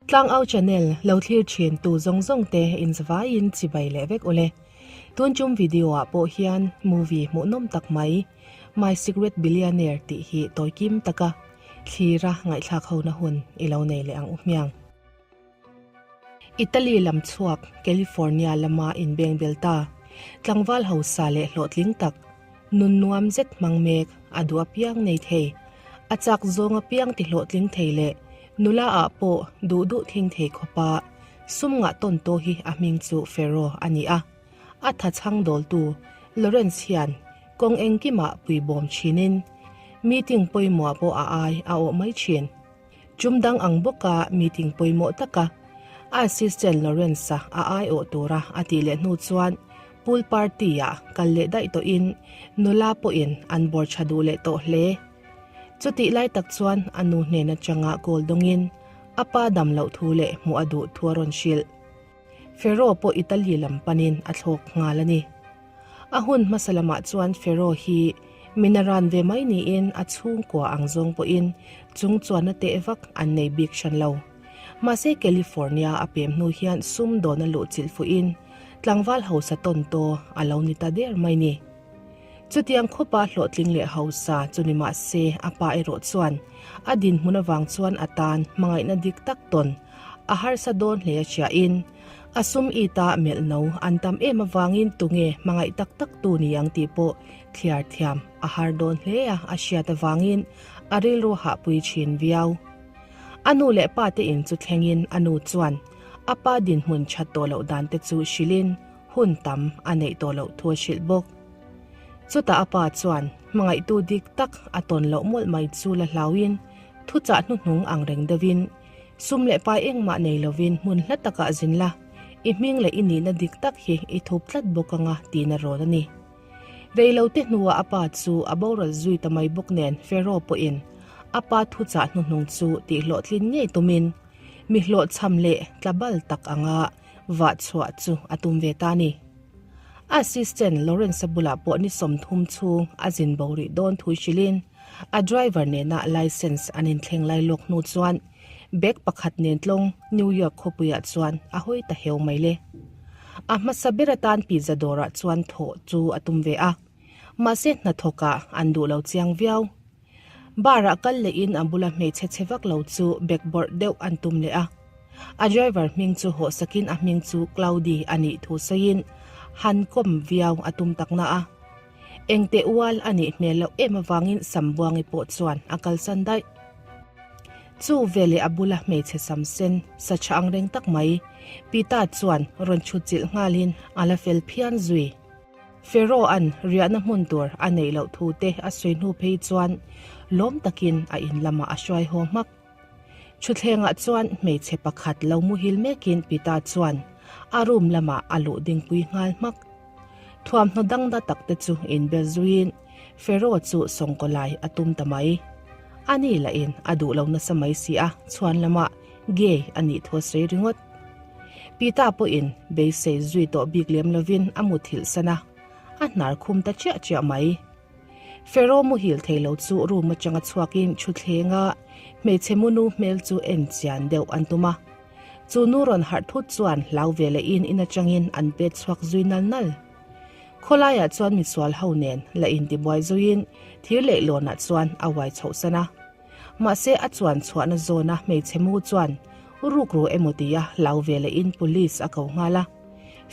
Tlangau channel lo thlir thin tu zawng zawng te in zavaiin chibai leh vek ule. Tun tum video ah pawh hian movie hmuhnawm tak mai My Secret Billionaire tih hi tawi kim taka thlira ngaihthlak hona hun i lo nei leh ang u hmiang. Italy lam chhuak California lama inbeng bel ta tlangval hausa leh hlawhtling tak nun nuam zet hmang mek a duh apiang nei thei, a chak zawng apiang ti hlawhtling thei leh nula ah pawh duh duh thing thei khawpa sum ngah tawn tawh hi a hming chu Ferro a ni a. A tha chhang dawltu Lawrence hian kawng engkimah puibawm thinin meeting pawimawh pawh a ai a awh mai thin. Tum dang ang bawka meeting pawimawh taka a assistant Lawrence-a a aiawh tura a tih leh hnu chuan pool party-ah kal leh daih tawhin nula pawhin an bawr tha duh leh tawh hle. Chutih lai tak chuan a nu hnen atanga call dawngin a pa dam loh thu leh hmuh a duh thu a rawn hrilh. Ferro pawh Italy lam panin a thlawk nghal a ni. A hun hmasa lamah chuan Ferro hi min a ran ve mai niin a chhungkua ang zawng pawhin chung chuanna teh vak an nei bik hran lo. Mahse California a pem hnu hian sum dawn a luh chilh fuhin tlangval hausa tawn taw a lo ni ta der mai ni. Chutiang khawpa hlawhtling leh hausa chu ni mah se a pa erawh chuan a dinhmun avang chuan a tan hmangaihna dik tak tawn a harsa dawn hle a hriain a sum ita melh no an tam em avangin tunge hmangaih tak tak tu ni ang tih pawh thliar thiam a har dawn hle a a hriat avangin a rilru hahpui thin viau. A nu leh pa te in chu thlengin a nu chuan a pa dinhmun that tawh loh dan te chu hrilhin hun tam a neih tawh loh thu a hrilh bawk. Chutah a pa chuan hmangaihtu dik tak a tawn loh mawlh mai chu la hlauhin thuchah hnuhnung ang reng deuhin sum leh pai engmah nei lovin hmun hla takah zin la, i hming leh i nihna dik tak hi i thup tlat bawk anga tiin a rawn a ni. Reilote hnuah a pa chu a boral zui ta mai bawk nen Pharaoh pawhin a pa thuchah hnuhnung chu tihhlawhtlin ngei tumin mi hlawhchham leh tlabal tak anga vah chhuah chu a tum ve ta a ni. A assistant Lawrence-a bulah pawh ni 30 chhung a zin bo rih dawn thu hrilhin a driver nena license an inthleng lai lawk hnu chuan bag pakhat nen tlawng New York khawpuiah chuan a hawi ta heu mai le. A hmasa ber atan pizza dawrah chuan thawh chu a tum ve a, mahse hnathawkah an duh lo chiang viau. Bar-ah kal lehin a bula hmeichhe chhe vak lo chu bag bawrh deuh an tum leh a. A driver hming chu hawh sakin a hming chu Cloudy a nih thu sawiin han kawm viau a tum tak na a. Engte ual a nih hmel loh em avangin Sambuangi pawh chuan a kalsan daih. Chu veleh a bula hmeichhe sam sen sa tha ang reng tak mai Pita chuan rawn chhut chilh nghalin a la fel phian zui. Pharaoh-a'n riahna hmun tur a neih loh thu te a sawi hnu phei chuan lawm takin a in lamah a hruai haw hmak. Thutthlengah chuan hmeichhe pakhat lo muhil mekin Pita chuan a room lamah a luh dingpui nghal hmak. Thuamhnaw dangda tak te chu inbel zuiin Pharaoh chu sawngkaw lai a tum ta mai. Ani lahin a duh lo nasa mai si a, chhuan lamah gay a nih thu a sawi ringawt. Pita pawhin beisei zui tawh bik lem lovin a muthilh san a, a hnar khum ta chiah chiah mai. Pharaoh muhil thei lo chu room atanga chhuakin thuthlenga hmeichhe munu hmel chu en chian deuh an tum a. Chu nu rawn harh thut chuan hlau ve lehin in atangin an pet chhuak zui nal nal. Khawlaiah chuan misual ho nen la intibuai zuiin thir leh lawnah chuan a uai chhoh san a. Mahse a chuan chhuahna zawna hmeichhe mu chuan rukru emaw tia hlau ve lehin police a ko nghal a.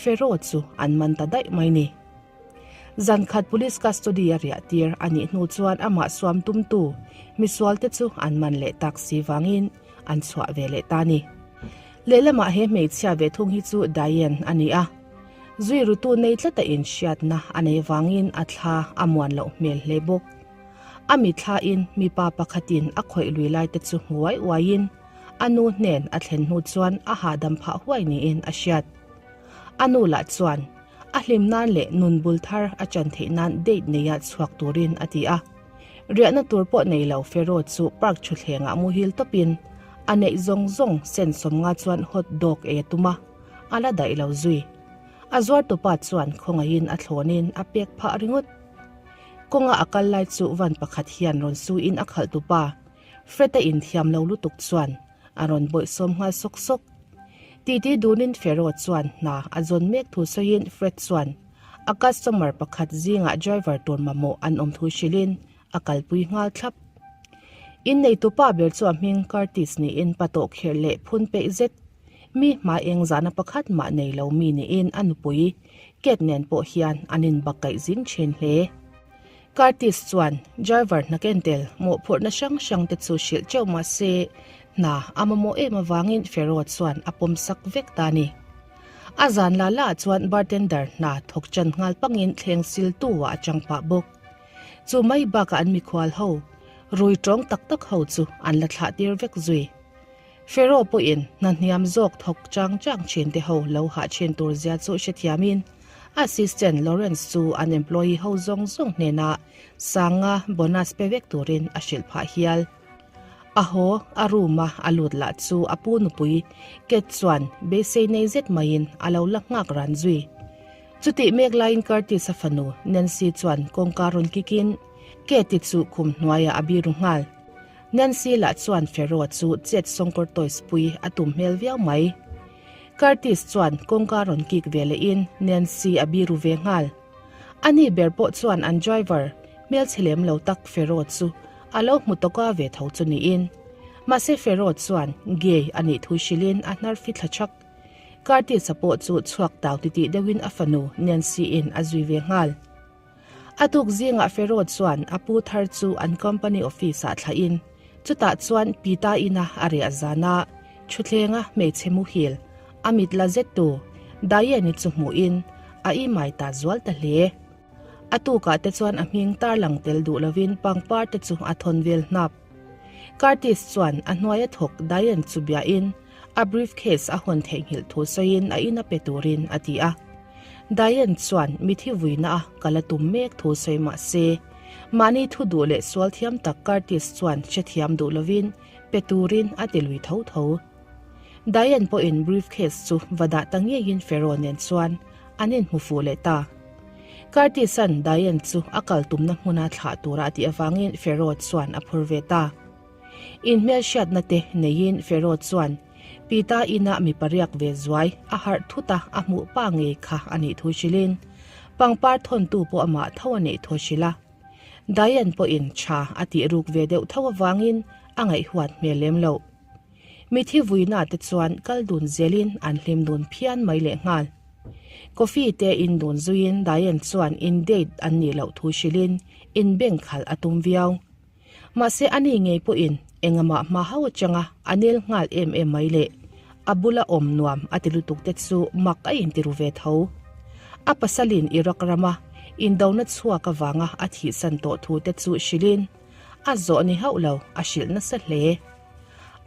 Pharaoh chu an man ta daih mai ni. Zan khat police custody a riah tir a nih hnu chuan amah suam tumtu misualte chu an man leh tak si vangin an chhuah ve leh ta a ni. Lehlamah he hmeichhia ve thung hi chu Diane a ni a, zui rutu nei tlata inhriatna a nei vangin a thla a muan loh hmel hle bawk. A mithlain mipa pakhatin a khawih lui laite chu hmu uai uaiin a nu hnen a thlen hnu chuan a hahdam phah huai niin a hriat. A nu lah chuan A hlim nan leh nun bul thar a chan theih nan date neia chhuak turin a ti a. Riahna tur pawh nei lo Fero chu park thutthlengah muhil tawpin a neih zawng zawng sen 50 chuan hot dog ei a tum a, a la daih lo zui. A zuartupa chuan khawngaihin a thlawnin a pek phah ringawt. Kawnga a kal lai chu van pakhat hian rawn suin a khalhtupa Fred-a inthiam lo lutuk chuan. A rawn bawihsawm nghal sawk sawk. Titi dunin Fero chuan hna a zawn mek thu sawiin Fred chuan a customer pakhat zingah driver tur mamawh an awm thu hrilhin a kalpui nghal thlap. Inneitu pa ber chu a hming Curtis niin pa tawh kherh leh phun peih zet mi hma eng zahna pakhat mah nei lo mi niin a nupui Kate nen pawh hian an inbakkaih zing thin hle. Curtis chuan driver hna ken tel mawhphurhna hrang hrang te chu hrilh teuh mah se hna a mamawh em avangin Fero chuan a pawm sak vek ta a ni. A zan la la ah chuan bartender hna thawk chan nghal pangin thleng sil tu ah a chang pah bawk. Chu mai bakah an mikhual ho, rui tawng tak tak ho chu an la thlah tir vek zui. Fero pawhin hna hniam zawk thawk chang chang thin te ho lo hah thin tur zia chu hrethiamin assistant Lawrence chu an employee ho zawng zawng hnenah sanga bonus pe vek turin a hrilh phah hial. A haw, a room a a lut lah chu a pu nupui Kate chuan beisei nei zet maiin a lo la nghak ran zui. Chutih mek laiin Curtis-a fanu Nancy chuan kawngka rawn kikin Kate-i chu khum hnuaiah a biru nghal. Nancy lah chuan Fero chu chet sawngkawr toys pui a tum hmel viau mai. Curtis chuan kawngka rawn kik ve lehin Nancy a biru ve nghal. Ani ber pawh chuan an driver, hmelchhe lem lo tak Fero chu a lo hmu tawka ve tho chu niin. Mahse Fero chuan gay a nih thu hrilhin a hnar fi thla chak. Curtis-a pawh chu chhuak tau titih deuhin a fanu Nancy-in a zui ve nghal. A tuk zingah Fero chuan a pu thar chu an company office-ah thlahin chutah chuan Pita ina a riah zana thuthlenga hmeichhe muhil a mit la zettu Diane-i chu hmuhin a imai ta zual ta hle. A tukah te chuan a hming tarlang tel duh lovin pangpar te chu a thawn vel hnap. Curtis chuan a hnuaia thawk Diane chu biahin a briefcase a hawn theihnghilh thu sawiin a ina pe turin a ti a. Diane chuan mithi vuina a kal a tum mek thu sawi mah se, mahni thu duh leh sual thiam tak Curtis chuan hrethiam duh lovin pe turin a ti lui tho tho. Diane pawhin briefcase chu va dah ta ngeiin Fero nen chuan an inhmu fuh leh ta. Curtis-a'n Diane chu a kal tumna hmuna thlah tura a tih avangin Fero chuan a phur ve ta. Inhmelhriatna te neiin Fero chuan Pita inah mi pariak ve zuai a harh thut a, a hmuh pa ngei kha a nih thu hrilhin pangpar thawntu pawh amah tho a neih thu a hrilh a. Diane pawhin tha a tih ruk ve deuh tho avangin a ngaihhuat hmel lem loh. Mithi vuina te chuan kal dun zelin an hlim dun phian mai lehnghal. Coffee te in dun zuiin Diane chuan in date an nih loh thu hrilhin in bank khalh a tum viau. Mahse ani ngei pawhin engahmah hma hau atanga a nel nghal em em mai le. A bula awm nuam a ti lutuk te chu mak a intiru ve tho. A pasalin Iraq rama indona chhuak avanga a thihsan tawh thu te chu hrilhin a zawh ni hauh lo a hrilh nasa hle.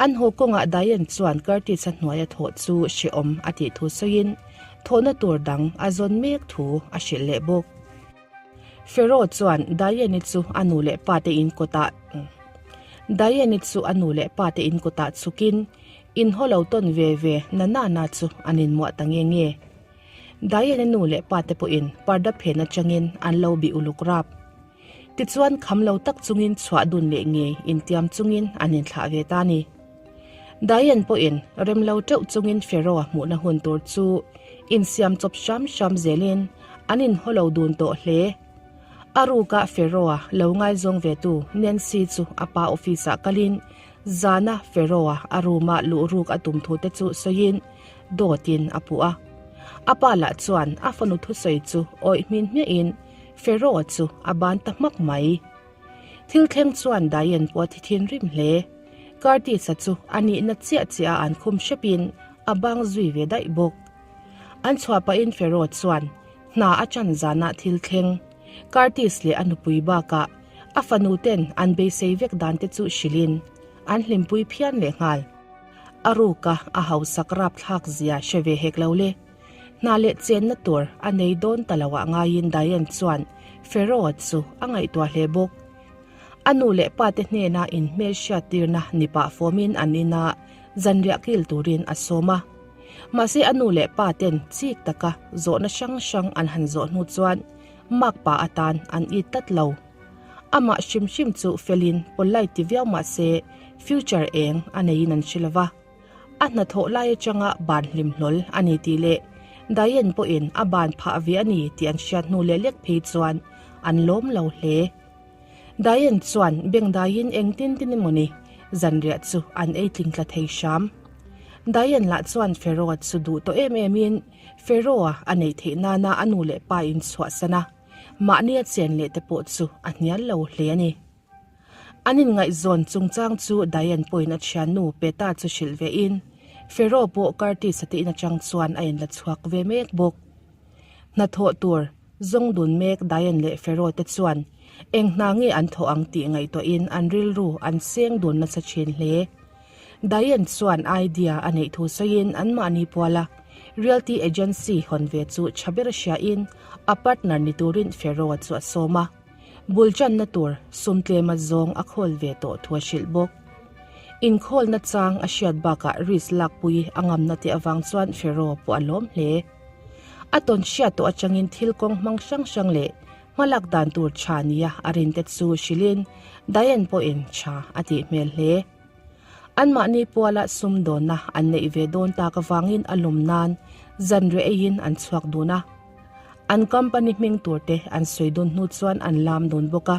An haw kawngah Diane chuan Curtis-a hnuaia thawh chu hrehawm a tih thu sawiin thawhna tur dang a zawn mek thu a hrilh leh bawk. Fero chuan Diane-i chu a nu leh pa te in kawtah Diane-i chu a nu leh pa te in kawtah chhukin in haw lo tawn ve ve na na na chu an inmuah ta nge nge. Diane-i nu leh pa te pawhin parda phen atangin an lo bih uluk rap. Tichuan kham lo tak chungin chhuah dun leh ngei intiam chungin an inthlah ve ta a ni. Diane pawhin rem lo teuh chungin Fero-a hmuhna hun tur chu insiam chawp hram hram zelin an inhaw lo dun tawh hle. A rukah Fero-a lo ngaizawng vetu Nancy chu a pa office-ah kalin zana Fero-a a room-ah luh ruk a tum thu te chu sawiin dawtin a puh a. A pa lah chuan a fanu thusawi chu awih hmin hmiahin Fero-a chu a ban ta hmak mai. Thil thleng chuan Diane pawh a thi thinrim hle. Curtis-a chu a nihna chiah chiah a an khum hrepin a bang zui ve daih bawk. An chhuah pahin Fero chuan hna a chan zanah thil thleng Curtis leh a nupui bakah a fanu ten an beisei vek dan te chu hrilhin an hlimpui phian lehnghal. A ruka a hausak rapthlak zia hre ve hek lo le. Hna leh chenna tur a nei dawn ta loah ngaiin Diane chuan Fero-a chu a ngaihtuah hle bawk. A nu leh pa te hnena inhmelhriattirna ni pah fawmin an inah zanriah kil turin a sawm a. Mahse a nu leh pa ten chik taka zawhna hrang hrang an han zawh hnu chuan mak pa atan an it tlat lo. Amah hrim hrim chu felin polite ti viau mahse. Future eng a neiin an hre lova. A hnathawh lai atanga ban hlim hlawl a ni tih leh Diane pawhin a ban phah ve a ni tih an hriat hnu leh lek phei chuan an lawm lo hle. Diane chuan bengdaiin engtin tin emaw ni zanriah chu an ei tling tla thei hram. Diane lah chuan Pharaoh chu duh tawh em emin Pharaoh-a a neih theih nana a nu leh pa in chhuahsan a, mahni a chen leh te pawh chu a hnial lo hle a ni. An inngaihzawn chungchang chu Diane pawhin a thiannu Peta chu hrilh ve in, Pharaoh pawh Curtis-a te in atang chuan a inla chhuak ve mek bawk. Hnathawh tur zawng dun mek Diane leh Pharaoh te chuan eng hna nge an thawh ang tih ngaihtuahin an rilru an seng dun nasa thin hle. Diane chuan idea a neih thu sawiin anmahni puala realty agency hawn ve chu tha ber hriain a partner ni turin Pharaoh chu a sawm a. Bul channa tur sum tlema zawng a khawl ve tawh thu a hrilh bawk. Inkhawlna chang a hriat bakah risk lakpui a ngamna te avang chuan Pharaoh pawh a lawm hle. A tawn hriat tawh atangin thil kawng hmang hrang hrang leh hmalak dan tur tha nia a rinte chu hrilhin Diane pawhin tha a tih hmel hle. Anmahni puala sumdawnna an neih ve dawn tak avangin a lawm nan zanriah eiin an chhuak dun a. An company hming tur te an sawi dun hnu chuan an lam dun bawk a,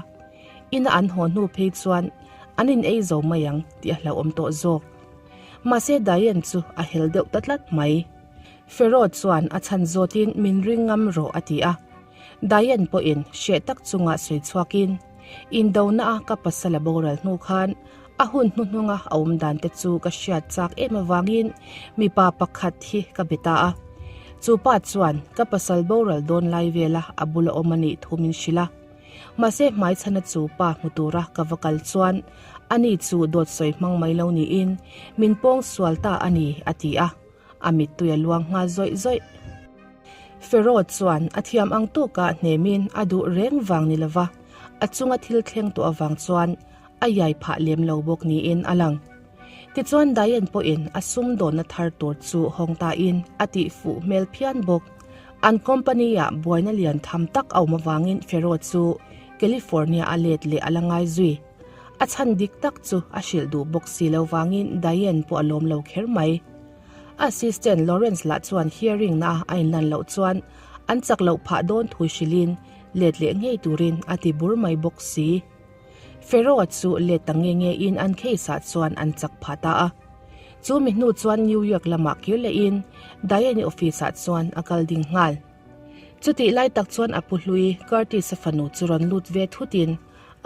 ina an haw hnu phei chuan an in ei zo mai ang tih a hlauhawm tawh zawk. Mahse Diane chu a hel deuh ta tlat mai. Pharaoh chuan a chhan zawtin min ring ngam rawh a ti a. Diane pawhin hreh tak chunga sawi chhuakin, Indona a ka pasal a boral hnu khan a hun hnuhnunga a awm dan te chu ka hriat chak em avangin mipa pakhat hi ka be ta a. Chu pa chuan ka pasal boral dawn lai vela a bula awm a nih thu min hrilh a. Mahse hmaichhana chu pa hmu tura ka va kal chuan ani chu dawt sawi hmang mai lo niin min pawng sual ta a ni a ti a. A mittui a luang nghal zawih zawih. Pharaoh chuan a thiam ang tawkah hnemin a duh reng vang ni lova a chunga thil thleng tawh avang chuan a iai phah lem lo bawk niin a lang. Tichuan Diane pawhin a sumdawnna thar tur chu hawng tain a tih fuh hmel phian bawk. An company-ah buaina lian tham tak a awm avangin Pharaoh chu California a let leh a la ngai zui. A chhan dik tak chu a hrilh duh bawk si lo vangin Diane pawh a lawm lo kher mai. Assistant Lawrence lah chuan hearing na a inlan loh chuan an chak loh phah dawn thu hrilhin let leh ngei turin a ti bur mai bawk si. Pharaoh-a chu let ta nge nge in an case ah chuan an chak phah ta a. Chu mi hnu chuan New York lamah kir lehin Diane-i office ah chuan a kal ding nghal. Chutih lai tak chuan a pu hlui Curtis-a fanu chu rawn lut ve thutin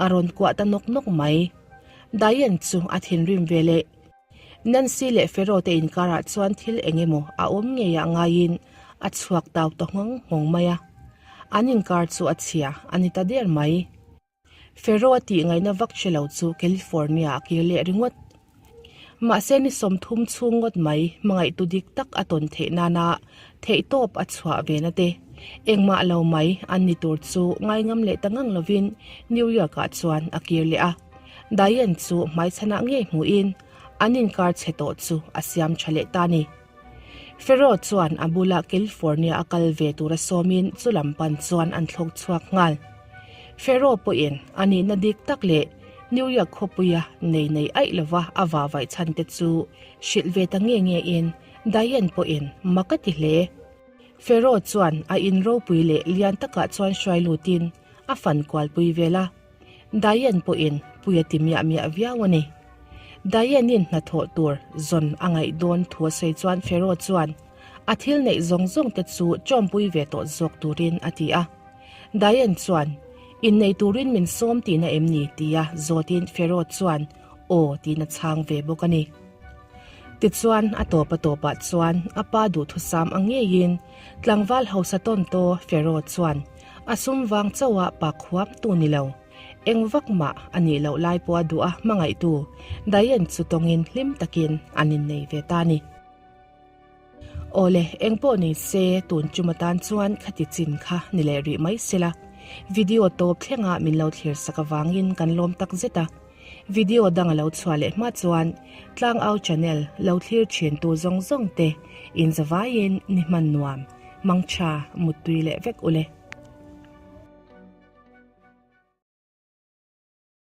a rawn kuah ta nawk nawk mai. Diane chu a thinrim ve leh. Nancy leh Fero te inkarah chuan thil eng emaw a awm ngei ah ngaiin a chhuak tau ta nghawng nghawng mai a. An inkar chu a chhia a ni ta der mai. Fero a tih ngaihna vak hre lo chu California a kir leh ringawt. Mahse ni 30 chhung ngawt mai hmangaihtu dik tak a tawn theih nana theihtawp a chhuah ve na te engmah lo mai an ni tur chu ngaingam leh ta ngang lovin New York ah chuan a kir leh a. Diane chu hmaichhanah ngei hmuhin an inkar chhe tawh chu a siam tha leh ta ni. Pharaoh chuan a bula California a kal ve tura sawmin chu lam pan chuan an thlawk chhuak nghal. Pharaoh pawhin a nihna dik tak leh New York khawpuia nei nei aih lova a vahvaih chhan te chu hrilh ve ta nge nge in Diane pawhin mak a ti hle. Pharaoh chuan a in ropui leh lian takah chuan hruai lutin a fan kualpui vel a. Diane pawhin pui a ti miah miah viau a ni. Diane-in hnathawh tur zawn a ngaih dawn thu a sawi chuan Pharaoh chuan a thil neih zawng zawng te chu chawmpui ve tawh zawk turin a ti a. Diane chuan, Innei turin min sawm tihna em ni? tia zawtin Pharaoh chuan aw tiin a chhang ve bawk a ni. Tichuan a tawp a tawpah chuan a pa duhthusam ang ngeiin tlangval hausa tawntaw Pharaoh chuan A sum vang chauha pa khuam tu ni lo. Eng vak mah a nih loh lai pawha duh a hmangaihtu Diane chu tawngin hlim takin an innei ve ta ni. Awle, eng pawh ni se tun chum atan chuan khati chin kha ni leh rih mai sela. Video tawp thlenga min lo thlir sak avangin kan lawm tak zet a. Video dang a lo chhuah leh hma chuan Tlangau channel lo thlir thin tu zawng zawng te inzavaiin ni hman nuam, mangtha, muttui leh vek ule.